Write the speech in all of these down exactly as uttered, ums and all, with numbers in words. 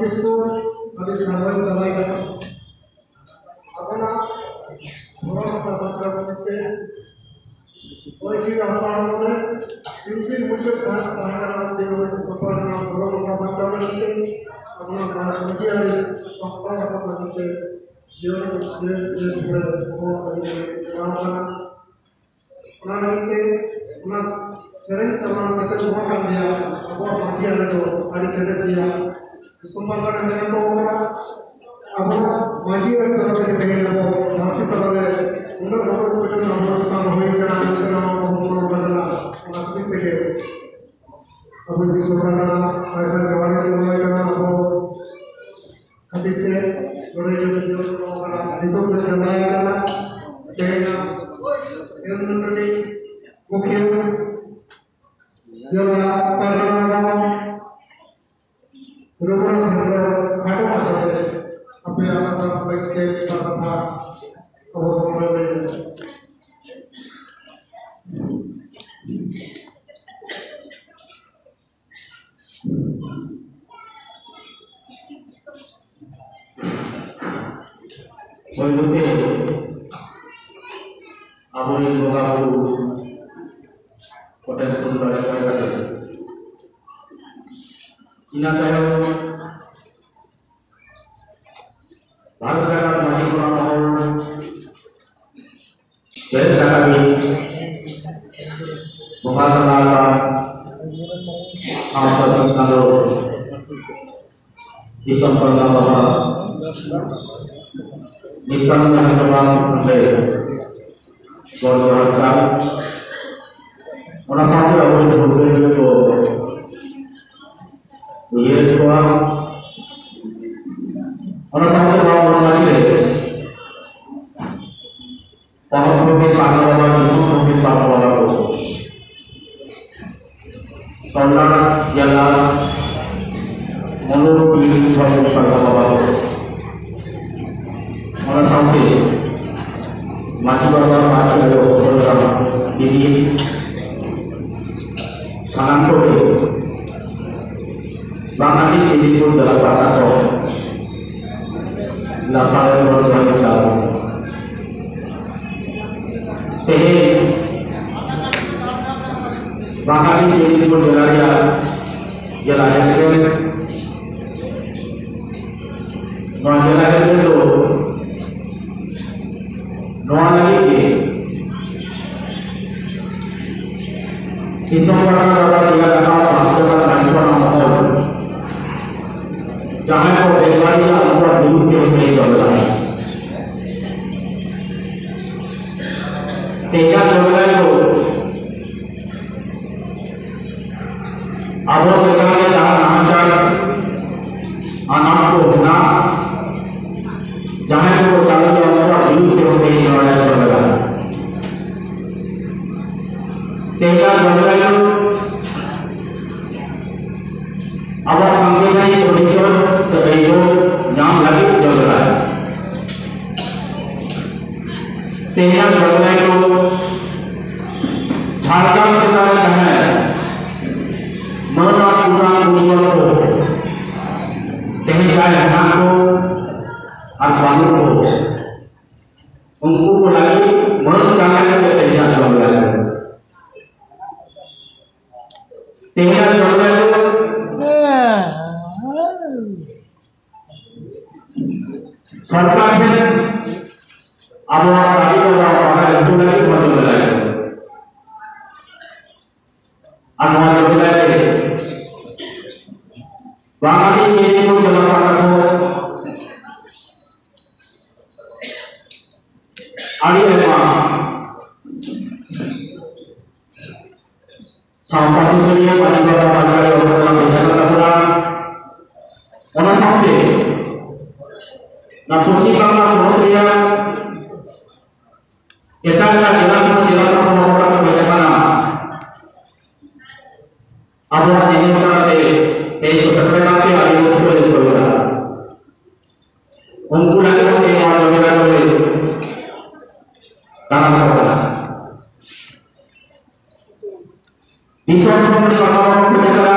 ᱠᱤᱥᱠᱩ ᱟᱹᱰᱤ ᱥᱟᱨᱦᱟᱣ ᱪᱟᱞᱟᱭ ᱠᱟᱱᱟ᱾ ᱟᱵᱚᱱᱟᱜ ᱫᱷᱚᱨᱚᱢ ᱠᱟᱛᱷᱟ ᱵᱟᱧᱪᱟᱣ ᱞᱟᱹᱜᱤᱫ ᱛᱮ ᱦᱚᱭ ᱡᱤᱣᱤ ᱦᱟᱥᱟ ᱦᱚᱲᱢᱚ ᱨᱮ ᱛᱤᱱ ᱫᱤᱱ ᱢᱩᱪᱟᱹᱫ ᱥᱟᱦᱟ ᱛᱟᱦᱮᱸ ᱠᱟᱱᱟ, ᱩᱱ ᱫᱤᱱ ᱦᱚᱭ ᱥᱚᱯᱟᱲ ᱨᱮᱱᱟᱜ ᱫᱷᱚᱨᱚᱢ ᱠᱟᱛᱷᱟ ᱵᱟᱧᱪᱟᱣ ᱞᱟᱹᱜᱤᱫ ᱛᱮ ᱟᱵᱚᱱᱟᱜ ᱢᱟᱹᱡᱷᱤ ᱟᱹᱨᱤ ᱥᱟᱯᱲᱟᱣ ᱟᱠᱟᱱ ᱞᱟᱹᱜᱤᱫ ᱛᱮ ᱡᱤᱭᱚᱱ ᱡᱤᱭᱚᱱ ᱡᱤᱭᱚᱱ ᱨᱮ ᱟᱵᱚᱣᱟᱜ ᱟᱹᱨᱤ ᱵᱮᱱᱟᱣ ᱠᱟᱱᱟ᱾ ᱚᱱᱟ ᱞᱟᱹᱜᱤᱫ ᱛᱮ ᱚᱱᱟ ᱥᱮᱨᱮᱧ ᱛᱟᱵᱚᱱᱟ ᱛᱟᱠᱚ ᱱᱚᱣᱟ ᱠᱟᱱ ᱜᱮᱭᱟ, ᱟᱵᱚᱣᱟᱜ ᱢᱟᱹᱡᱷᱤ ᱟᱹᱨᱤ ᱫᱚ ᱟᱹᱰᱤ ᱠᱮᱴᱮᱡ ᱜᱮᱭᱟ᱾ ᱫᱤᱥᱚᱢ ᱵᱟᱝ ᱠᱟᱱᱟ ᱢᱮᱱ ᱠᱚ ᱠᱟᱱᱟ᱾ ᱟᱵᱚᱣᱟᱜ ᱢᱟᱹᱡᱷᱤ ᱟᱹᱨᱤ ᱫᱚ ᱟᱹᱰᱤ ᱠᱮᱴᱮᱡ ᱜᱮᱭᱟ᱾ ᱫᱷᱟᱹᱨᱛᱤ ᱛᱟᱞᱟ ᱨᱮ ᱩᱱᱟᱹᱜ ᱨᱚᱠᱚᱢ ᱠᱚᱪᱚ ᱟᱵᱚ ᱪᱮᱛᱟᱱ ᱦᱩᱭ ᱠᱟᱱᱟ, ᱢᱮᱱᱠᱷᱟᱱ ᱟᱵᱚ ᱵᱚᱱ ᱢᱟᱱᱟᱣ ᱵᱟᱛᱟᱣᱟ᱾ ᱚᱱᱟ ᱠᱷᱟᱹᱛᱤᱨ ᱛᱮᱜᱮ ᱟᱵᱚ ᱫᱤᱥᱚᱢ ᱨᱮᱱᱟᱜ ᱥᱟᱭ ᱥᱟᱭ ᱡᱚᱦᱟᱨ ᱤᱧ ᱪᱟᱞᱟᱣ ᱠᱟᱱᱟ᱾ ᱟᱵᱚ ᱠᱷᱟᱹᱛᱤᱨ ᱛᱮ ᱱᱚᱰᱮ ᱡᱚᱛᱚ ᱡᱚᱛᱚ ᱱᱤᱛᱚᱜ ᱫᱚ ᱪᱟᱸᱫᱟᱭ ᱠᱟᱱᱟ᱾ ᱛᱮᱦᱮᱧᱟᱜ ᱮᱢ ᱱᱚᱰᱮ ᱢᱩᱠᱷᱤᱭᱟᱹ ᱡᱮᱞᱟ ᱯᱟᱨᱜᱟᱱᱟ ᱨᱚᱜᱷᱩᱱᱟᱛᱷ ᱦᱮᱢᱵᱨᱚᱢ ᱠᱷᱟᱴᱚ ᱢᱟᱪᱷᱟᱛᱮ ᱟᱯᱮᱭᱟᱜ ᱠᱟᱛᱷᱟ ᱢᱤᱫᱴᱮᱱ ᱵᱟᱨ ᱠᱟᱛᱷᱟ ᱟᱵᱚ ᱥᱟᱢᱟᱝ ᱨᱮ ᱞᱟᱹᱭ ᱮᱫᱟ᱾ ᱯᱳᱭᱞᱳ ᱛᱮ ᱟᱵᱚᱨᱮᱱ ᱵᱚᱸᱜᱟ ᱵᱩᱨᱩ ᱠᱚᱴᱷᱮᱱ ᱠᱷᱚᱱ ᱫᱟᱲᱮ ᱠᱚᱭ ᱠᱟᱛᱮ, ᱤᱱᱟᱹ ᱛᱟᱭᱚᱢ ᱵᱷᱟᱨᱚᱛ ᱨᱮᱱᱟᱜ ᱢᱟᱹᱡᱷᱤ ᱢᱚᱬᱮ ᱢᱚᱦᱚᱞ ᱡᱟᱦᱮᱨ ᱜᱟᱲ ᱨᱮ ᱵᱚᱸᱜᱟ ᱛᱟᱞᱟ ᱟᱠᱟᱱ ᱥᱟᱶᱛᱟ ᱥᱤᱠᱷᱱᱟᱹᱛ ᱫᱤᱥᱚᱢ ᱯᱟᱨᱜᱟᱱᱟ ᱵᱟᱵᱟ ᱱᱤᱛᱟᱝ ᱡᱟᱦᱟᱸ ᱵᱟᱵᱟ ᱚᱸᱰᱮ ᱜᱚᱰ ᱡᱚᱦᱟᱨ ᱠᱟᱱ, ᱚᱱᱟ ᱥᱟᱶᱛᱮ ᱟᱵᱚᱨᱮᱱ ᱯᱩᱨᱵᱤᱭᱟᱹ ᱠᱚ ᱩᱭᱦᱟᱹᱨ ᱠᱚᱣᱟ, ᱚᱱᱟ ᱥᱟᱶᱛᱮ ᱱᱚᱣᱟ ᱢᱚᱱ ᱢᱟᱹᱡᱷᱤ ᱨᱮ ᱯᱚᱱᱚᱛ ᱠᱚ ᱢᱤᱫ ᱯᱟᱦᱴᱟ ᱵᱟᱞᱟ, ᱫᱤᱥᱚᱢ ᱠᱚ ᱢᱤᱫ ᱯᱟᱦᱴᱟ ᱵᱟᱞᱟ ᱠᱚ, ᱴᱚᱞᱟ, ᱡᱮᱞᱟ, ᱢᱩᱞᱩᱠ, ᱯᱤᱲᱦᱤ ᱠᱚ ᱢᱤᱫ ᱯᱟᱦᱴᱟ ᱵᱟᱞᱟ ᱠᱚ, ᱚᱱᱟ ᱥᱟᱶᱛᱮ ᱢᱟᱹᱡᱷᱤ ᱵᱟᱵᱟ, ᱢᱟᱹᱡᱷᱤ ᱟᱭᱳ, ᱦᱚᱯᱚᱱ ᱮᱨᱟ, ᱫᱤᱫᱤ, ᱥᱟᱱᱟᱢ ᱠᱚᱜᱮ ᱵᱟᱝᱟᱞᱤ ᱢᱮᱫᱤᱱᱯᱩᱨ ᱡᱮᱞᱟ ᱯᱟᱦᱴᱟ ᱠᱷᱚᱱ ᱞᱟᱥᱟᱲᱦᱮᱫ ᱦᱚᱲ ᱡᱚᱦᱟᱨ ᱪᱟᱞ᱾ ᱛᱮᱦᱮᱧ ᱵᱟᱝᱟᱞᱤ ᱢᱮᱫᱤᱱᱯᱩᱨ ᱡᱮᱞᱟ ᱨᱮᱭᱟᱜ ᱡᱮᱞᱟ ᱦᱮᱰᱜᱮ, ᱱᱚᱣᱟ ᱡᱮᱞᱟ ᱦᱮᱰᱜᱮ ᱫᱚ ᱱᱚᱣᱟ ᱞᱟᱹᱜᱤᱫ ᱜᱮ ᱫᱤᱥᱚᱢ ᱯᱟᱦᱴᱟ ᱵᱟᱵᱟ ᱛᱮᱭᱟᱨ ᱟᱠᱟᱫ ᱵᱷᱟᱨᱚᱛ ᱨᱮᱱᱟᱜ ᱢᱟᱹᱡᱷᱤ ᱯᱟᱨᱜᱟᱱᱟ ᱢᱚᱦᱚᱞ ᱡᱟᱦᱟᱸᱭ ᱠᱚ ᱵᱮᱵᱟᱹᱲᱤᱡᱟ ᱩᱱᱠᱩᱣᱟᱜ ᱵᱤᱨᱩᱫᱷ ᱨᱮ ᱦᱚᱸ ᱞᱟᱹᱭ ᱡᱚᱢᱮᱞᱟᱭ᱾ ᱛᱮᱦᱮᱧᱟᱜ ᱡᱚᱢᱮᱞᱟᱭ ᱫᱚ ᱟᱵᱚ ᱪᱮᱛᱟᱱ ᱨᱮ ᱡᱟᱦᱟᱸ ᱱᱟᱦᱟᱪᱟᱨ ᱟᱱᱟᱴ ᱠᱚ ᱢᱮᱱᱟᱜ, ᱡᱟᱦᱟᱸᱭ ᱠᱚ ᱪᱟᱞᱟᱣ ᱮᱫᱟ, ᱩᱱᱠᱩᱣᱟᱜ ᱵᱤᱨᱩᱫᱷ ᱨᱮ ᱦᱚᱸ ᱛᱮᱦᱮᱧ ᱱᱚᱣᱟ ᱞᱮ ᱡᱚᱢᱮᱞᱟᱭ᱾ ᱛᱮᱦᱮᱧᱟᱜ ᱡᱚᱢᱮᱞᱟᱭ ᱫᱚ ᱟᱵᱚᱣᱟᱜ ᱥᱟᱝᱵᱤᱫᱷᱟᱱᱤᱠ ᱚᱫᱷᱤᱠᱟᱨ ᱥᱮ ᱟᱹᱭᱫᱟᱹᱨ ᱧᱟᱢ ᱞᱟᱹᱜᱤᱫ ᱡᱚᱢᱮᱞᱟᱭ᱾ ᱛᱮᱦᱮᱧᱟᱜ ᱡᱚᱢᱮᱞᱟᱭ ᱫᱚ ᱡᱷᱟᱲᱜᱨᱟᱢ ᱪᱮᱛᱟᱱ ᱨᱮ ᱡᱟᱦᱟᱸᱭ ᱢᱟᱹᱱ ᱟᱨ ᱜᱩᱱᱟᱱ ᱜᱩᱱᱤᱭᱚᱱ ᱠᱚ ᱛᱮᱦᱮᱧ ᱡᱟᱦᱟᱸᱭ ᱢᱮᱱᱟᱜ ᱠᱚ ᱟᱨ ᱵᱟᱹᱱᱩᱜ ᱠᱚ, ᱩᱱᱠᱩ ᱠᱚ ᱞᱟᱹᱜᱤᱫ ᱢᱟᱹᱱ ᱪᱟᱞ ᱞᱟᱹᱜᱤᱫ ᱛᱮ ᱛᱮᱦᱮᱧᱟᱜ ᱡᱚᱢᱮᱞᱟᱭ ᱫᱚ᱾ ᱛᱮᱦᱮᱧᱟᱜ ᱡᱚᱢᱮᱞᱟᱭ ᱫᱚ ᱥᱚᱨᱠᱟᱨ ᱴᱷᱮᱱ ᱟᱵᱚᱣᱟᱜ ᱫᱟᱹᱵᱤ ᱠᱚ ᱵᱟᱲᱟᱭ ᱦᱚᱪᱚ ᱞᱟᱹᱜᱤᱫ ᱱᱚᱣᱟ ᱡᱚᱢᱮᱞᱟᱭ ᱫᱚ᱾ ᱟᱨ ᱱᱚᱣᱟ ᱡᱚᱢᱮᱞᱟᱭ ᱨᱮ ᱵᱟᱝᱟᱞᱤ ᱢᱮᱫᱤᱱᱯᱩᱨ ᱡᱮᱞᱟ ᱯᱟᱦᱴᱟ ᱠᱷᱚᱱ ᱟᱹᱰᱤ ᱟᱭᱢᱟ ᱥᱟᱶᱛᱟ ᱥᱩᱥᱟᱹᱨᱤᱭᱟᱹ ᱢᱟᱹᱡᱷᱤ ᱵᱟᱵᱟ ᱵᱟᱧᱪᱟᱣ ᱫᱚᱦᱚ ᱨᱮᱱᱟᱜ ᱵᱷᱮᱡᱟ ᱠᱟᱱ ᱛᱟᱵᱚᱱᱟ᱾ ᱚᱱᱟ ᱥᱟᱶᱛᱮ ᱱᱚᱣᱟ ᱯᱚᱪᱷᱤᱢ ᱵᱟᱝᱞᱟ ᱯᱚᱱᱚᱛ ᱨᱮᱭᱟᱜ ᱮᱴᱟᱜ ᱮᱴᱟᱜ ᱡᱮᱞᱟ ᱠᱷᱚᱱ ᱡᱮᱞᱟ ᱠᱷᱚᱱ ᱦᱚᱲ ᱠᱚ ᱦᱮᱡ ᱟᱠᱟᱱᱟ᱾ ᱟᱵᱚᱣᱟᱜ ᱧᱮᱧᱮᱞ ᱛᱟᱞᱟᱛᱮ ᱛᱮᱦᱮᱧ ᱠᱚ ᱥᱮᱴᱮᱨ ᱟᱠᱟᱱ ᱛᱮ ᱟᱹᱰᱤ ᱨᱟᱹᱥᱠᱟᱹ ᱞᱮ ᱟᱹᱭᱠᱟᱹᱣ ᱮᱫᱟ᱾ ᱩᱱᱠᱩ ᱞᱟᱹᱜᱤᱫ ᱦᱚᱸ ᱛᱮᱦᱮᱧ ᱱᱚᱣᱟ ᱡᱚᱢᱮᱞᱟᱭ ᱫᱚᱞᱮ ᱫᱟᱬᱟ ᱟᱠᱚ ᱠᱟᱱᱟ᱾ ᱫᱤᱥᱚᱢ ᱠᱷᱚᱱ ᱟᱹᱰᱤ ᱵᱟᱵᱟ ᱦᱚᱲ ᱠᱚ ᱦᱮᱡ ᱟᱠᱟᱱᱟ᱾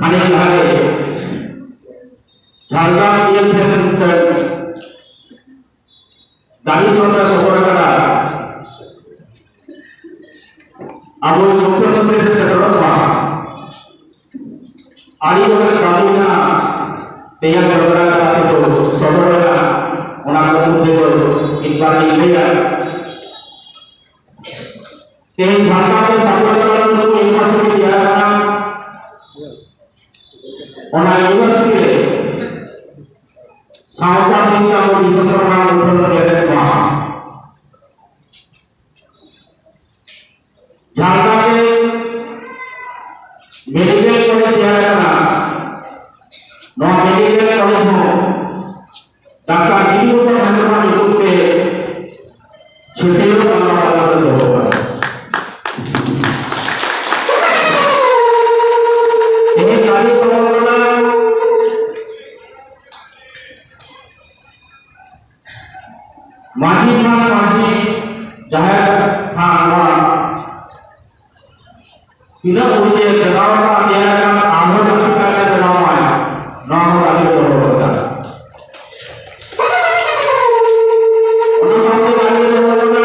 ᱛᱷᱟᱱᱤᱛ ᱞᱟᱦᱟᱨᱮ ᱡᱷᱟᱲᱜᱨᱟᱢ ᱤᱭᱟᱹ ᱴᱷᱮᱱ ᱢᱤᱫᱴᱟᱝ ᱫᱟᱹᱵᱤ ᱥᱚᱫᱚᱨ ᱥᱚᱫᱚᱨ ᱟᱠᱟᱫᱟ᱾ ᱟᱵᱚ ᱢᱩᱠᱷᱭᱚᱢᱚᱱᱛᱨᱤ ᱴᱷᱮᱱ ᱥᱮᱴᱮᱨᱚᱜ ᱢᱟ᱾ ᱟᱹᱰᱤ ᱜᱚᱴᱟᱝ ᱫᱟᱹᱵᱤ ᱢᱮᱱᱟᱜᱼᱟ, ᱛᱮᱭᱟᱨ ᱡᱷᱟᱲᱜᱨᱟᱢ ᱠᱟᱛᱮ ᱠᱚ ᱥᱚᱫᱚᱨ ᱮᱫᱟ᱾ ᱚᱱᱟ ᱠᱚ ᱢᱩᱫᱽᱨᱮ ᱫᱚ ᱢᱤᱫ ᱵᱟᱨ ᱤᱧ ᱞᱟᱹᱭᱟ᱾ ᱛᱮᱦᱮᱧ ᱡᱷᱟᱲᱠᱷᱚᱸᱰ ᱨᱮ ᱥᱟᱯᱲᱟᱣ ᱞᱟᱹᱜᱤᱫ ᱤᱭᱩᱱᱤᱵᱷᱟᱨᱥᱤᱴᱤ ᱛᱮᱭᱟᱨ ᱟᱠᱟᱱᱟ᱾ ᱚᱱᱟ ᱤᱭᱩᱱᱤᱵᱷᱟᱨᱥᱤᱴᱤ ᱨᱮ ᱥᱟᱶᱛᱟ ᱥᱤᱧ ᱪᱟᱸᱫᱚ ᱵᱤᱥᱮᱥ ᱯᱨᱳᱜᱨᱟᱢ ᱩᱫᱽᱵᱳᱫᱚᱱ ᱞᱮᱫ ᱢᱟ᱾ ᱡᱷᱟᱲᱠᱷᱚᱸᱰ ᱨᱮ ᱢᱮᱰᱤᱠᱮᱞ ᱠᱚᱞᱮᱡᱽ ᱛᱮᱭᱟᱨ ᱟᱠᱟᱱᱟ᱾ ᱱᱚᱣᱟ ᱢᱮᱰᱤᱠᱮᱞ ᱠᱚᱞᱮᱡᱽ ᱦᱚᱸ ᱰᱟᱠᱛᱟᱨ ᱵᱤᱫᱩ ᱯᱨᱚᱥᱟᱫᱽ ᱦᱮᱢᱵᱨᱚᱢᱟᱜ ᱧᱩᱛᱩᱢ ᱛᱮ ᱪᱷᱟᱹᱴᱭᱟᱹᱨ ᱢᱟᱱᱟᱣ ᱠᱟᱛᱮ ᱫᱚᱦᱚ ᱠᱟᱱᱟ᱾ ᱛᱮᱦᱮᱧ ᱫᱟᱹᱵᱤ ᱫᱚᱦᱚ ᱠᱟᱱᱟ, ᱢᱟᱹᱡᱷᱤ ᱛᱷᱟᱱ, ᱢᱟᱹᱡᱷᱤ ᱡᱟᱦᱮᱨ ᱛᱷᱟᱱ, ᱱᱚᱣᱟ ᱛᱤᱱᱟᱹᱜ ᱩᱱᱤ ᱮ ᱵᱮᱱᱟᱣ ᱟᱠᱟᱫ, ᱛᱮᱭᱟᱨ ᱟᱠᱟᱫ, ᱟᱨᱦᱚᱸ ᱡᱟᱹᱥᱛᱤ ᱠᱟᱭᱛᱮ ᱵᱮᱱᱟᱣ ᱢᱟᱭ, ᱱᱚᱣᱟ ᱦᱚᱸ ᱫᱟᱹᱵᱤ ᱫᱚᱦᱚ ᱠᱟᱫᱟ᱾ ᱚᱱᱟ ᱥᱟᱶᱛᱮ ᱫᱟᱹᱵᱤ ᱫᱚᱦᱚ ᱠᱟᱫᱟ,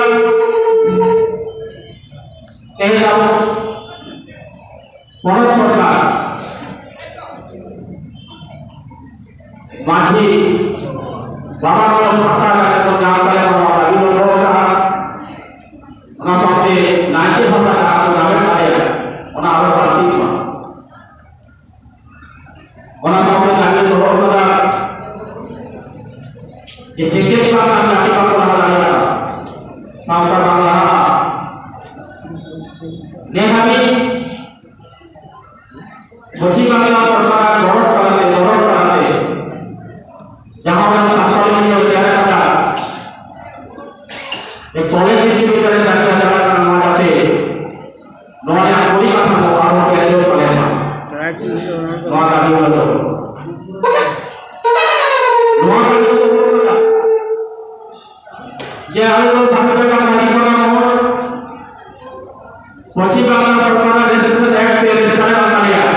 ᱛᱮᱦᱮᱧ ᱟᱵᱚ ᱯᱚᱱᱚᱛ ᱥᱚᱨᱠᱟᱨ ᱢᱟᱹᱡᱷᱤ ᱵᱟᱵᱟ ᱠᱚ ᱵᱷᱟᱛᱟ ᱠᱟᱛᱮ ᱠᱚ ᱧᱟᱢ ᱫᱟᱲᱮᱭᱟᱜ ᱢᱟ, ᱱᱚᱣᱟ ᱫᱟᱹᱵᱤ ᱵᱚᱱ ᱫᱚᱦᱚ ᱠᱟᱜᱼᱟ᱾ ᱚᱱᱟ ᱥᱟᱶᱛᱮ ᱱᱟᱭᱠᱮ ᱵᱷᱟᱛᱟ ᱡᱟᱦᱟᱸ ᱠᱚ ᱧᱟᱢᱮᱫ ᱛᱟᱞᱮᱭᱟ, ᱚᱱᱟ ᱟᱨᱚ ᱵᱟᱹᱲᱛᱤᱜ ᱢᱟ᱾ ᱚᱱᱟ ᱥᱟᱶᱛᱮ ᱫᱟᱹᱵᱤ ᱫᱚᱦᱚ ᱠᱟᱫᱟ ᱡᱮ ᱥᱮᱪᱮᱫ ᱵᱟᱝᱠᱷᱟᱱ ᱡᱟᱹᱛᱤ ᱵᱟᱠᱚ ᱞᱟᱦᱟ ᱫᱟᱲᱮᱭᱟᱜᱼᱟ, ᱥᱟᱶᱛᱟ ᱵᱟᱝ ᱞᱟᱦᱟᱜᱼᱟ᱾ ᱱᱮ ᱦᱟᱹᱵᱤᱡ ᱯᱚᱪᱷᱤᱢ ᱵᱟᱝᱞᱟ ᱥᱚᱨᱠᱟᱨᱟᱜ ᱜᱚᱨᱚᱡᱽ ᱛᱟᱞᱟᱛᱮ, ᱜᱚᱨᱚᱡᱽ ᱛᱟᱞᱟᱛᱮ ᱡᱟᱦᱟᱸ ᱚᱱᱟ ᱥᱟᱱᱛᱟᱲᱤ ᱢᱤᱰᱤᱭᱟᱢ ᱛᱮᱭᱟᱨ ᱟᱠᱟᱫᱟ, ᱡᱮ ᱠᱚᱞᱮᱡᱽ ᱵᱤᱥᱥᱚᱵᱤᱫᱽᱫᱟᱞᱚᱭ ᱪᱟᱨᱪᱟ ᱪᱟᱞᱟᱜ ᱠᱟᱱᱟ, ᱱᱚᱣᱟ ᱡᱟᱛᱮ ᱱᱚᱣᱟ ᱨᱮᱭᱟᱜ ᱯᱚᱨᱤᱠᱟᱴᱷᱟᱢᱳ ᱟᱨᱦᱚᱸ ᱰᱮᱵᱷᱞᱚᱯ ᱫᱟᱲᱮᱭᱟᱜ ᱢᱟ, ᱱᱚᱣᱟ ᱫᱟᱹᱵᱤ ᱦᱚᱸ᱾ ᱱᱚᱣᱟ ᱫᱟᱹᱵᱤ ᱦᱚᱸ ᱡᱮ ᱟᱞᱮ ᱫᱚ ᱥᱟᱱᱛᱟᱲ ᱢᱟᱹᱡᱷᱤ ᱯᱟᱨᱜᱟᱱᱟ ᱦᱚᱲ, ᱯᱚᱪᱷᱤᱢ ᱵᱟᱝᱞᱟ ᱥᱚᱨᱠᱟᱨᱟᱜ ᱨᱮᱡᱤᱥᱴᱨᱮᱥᱚᱱ ᱮᱠᱴ ᱛᱮ ᱨᱮᱡᱤᱥᱴᱟᱨ ᱮ ᱮᱢ ᱫᱟᱲᱮᱭᱟᱜᱼᱟ᱾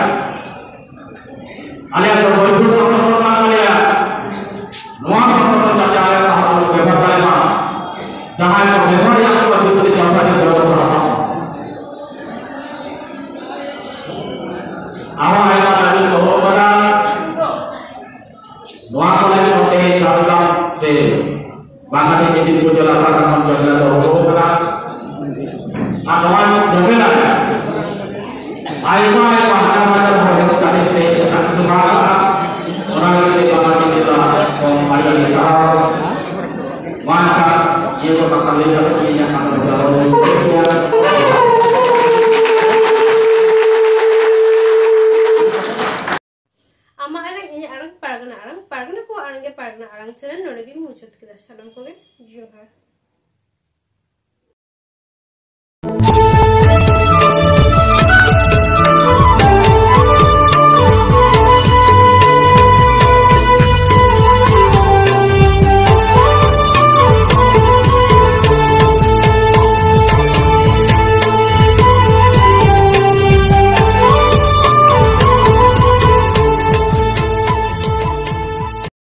ᱟᱨᱦᱚᱸ ᱟᱭᱢᱟ ᱫᱟᱹᱵᱤ ᱫᱚᱦᱚ ᱠᱟᱫᱟ᱾ ᱱᱚᱣᱟ ᱠᱚ ᱞᱟᱹᱜᱤᱫ ᱱᱚᱛᱮ ᱡᱷᱟᱲᱜᱨᱟᱢ ᱥᱮ ᱵᱟᱝᱞᱟᱫᱮᱥ ᱡᱮᱜᱮᱛ ᱵᱤᱨᱫᱟᱹᱜᱟᱲ ᱯᱟᱦᱴᱟ ᱠᱷᱚᱱ ᱡᱚᱢᱮᱞᱟ ᱫᱚᱦᱚ ᱠᱟᱫᱟ᱾ ᱟᱨ ᱱᱚᱣᱟ ᱡᱚᱢᱮᱞᱟ ᱟᱭᱢᱟ ᱟᱭᱢᱟ ᱦᱟᱡᱟᱨ ᱦᱟᱡᱟᱨ ᱦᱚᱲ ᱦᱮᱡ ᱠᱟᱛᱮ ᱛᱮ